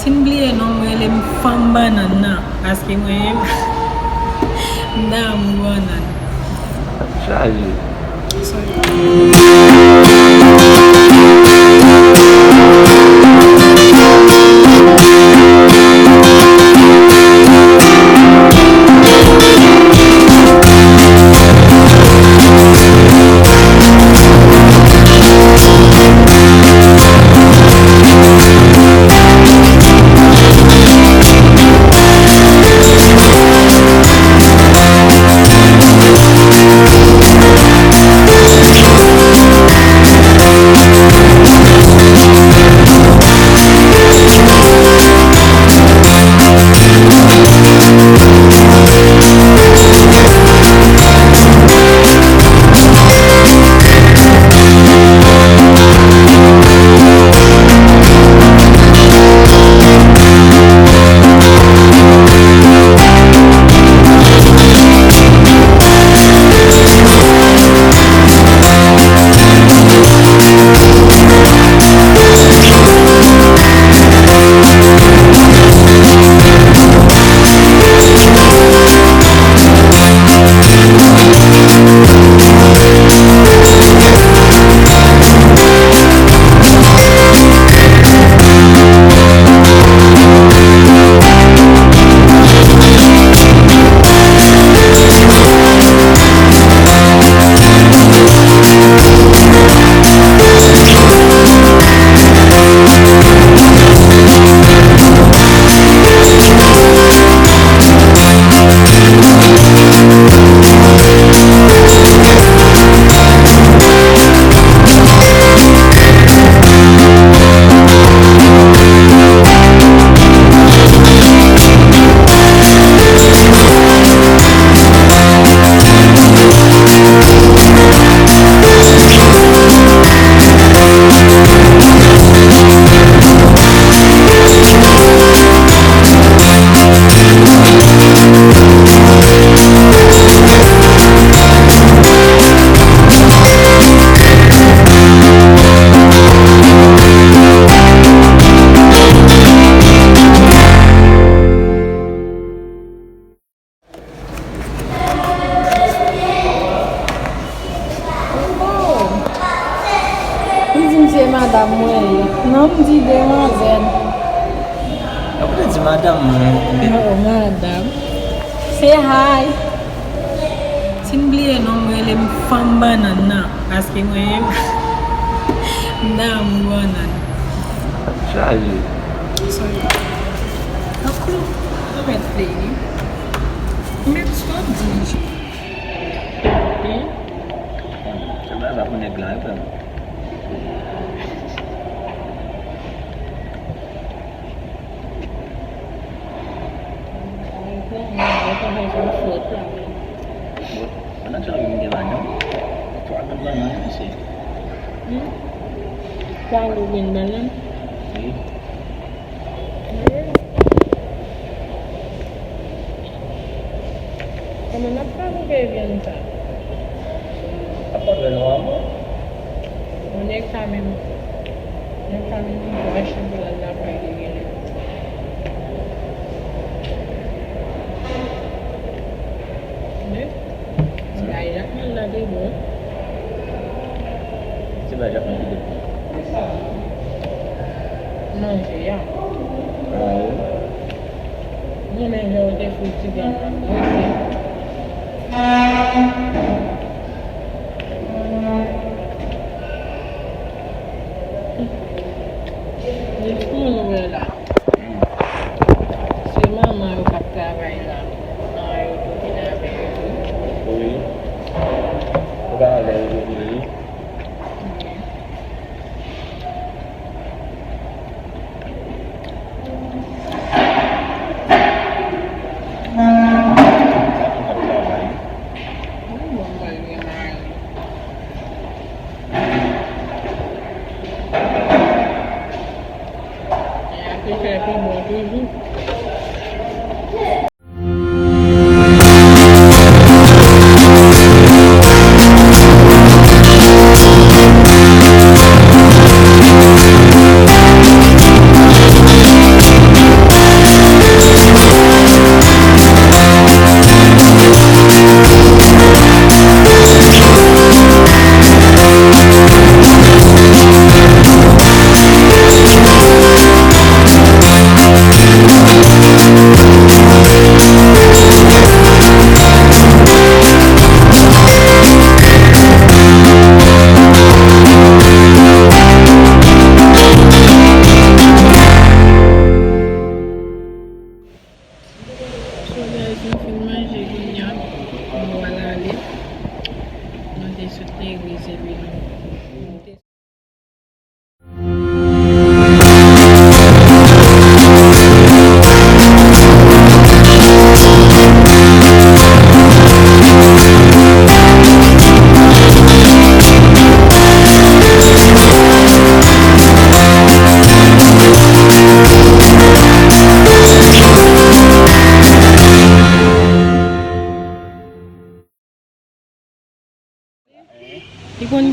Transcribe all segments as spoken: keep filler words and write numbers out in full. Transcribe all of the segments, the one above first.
M bliye non, m rele m fanm bannann nan, paske mwen menm, m damou bannann. Chaje. Oh! Li di m se madanm mwen ye. Non, m di demwazèl. Ou te di madanm mwen. Oh, madanm. Se hi. Si n bliye non, m rele m fanm bannann nan, paske mwen menm, m damou bannann. Chaje. Sorry. Ankò, ou mèt play wi. Ou mèt stop di. Hmm? Se pa sa pou nèg la, e frè m. Pandan ti anvi m gen bannann. Twa grenn bannann, mesye. Hmm? Twa grenn bannann? Wi. Kòman n ap ka koupe vyann sa? Ap pa fè non ankò. Bon, nèg sa menm, nèg sa menm li pou achte pou l al lakay li genlè. Men, ti bagay Jakmèl la te bon. Ti bagay Jakmèl ki te bon. Manje a. Ah wi. M renmen jan yo te fri ti vyann nan. Mwen te. Diskou nou wè la. Se manman yo k ap travay la. Manman yo tou vin avè yo tou. Wi. Ou pa wè yo tou vini.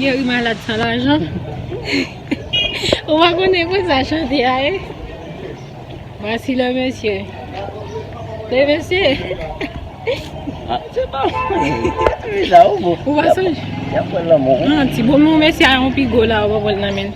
Thierry malad san lajan. Ou pa konnen pou sa chante a, e? Voici le monsieur. Le monsieur. Ah, se pa mwen. Deja, ou bon. Ou pa sonje? Y ap pran lanmou. Ah, ti bon, men mesye a yon pigo la, ou pa pran nan men.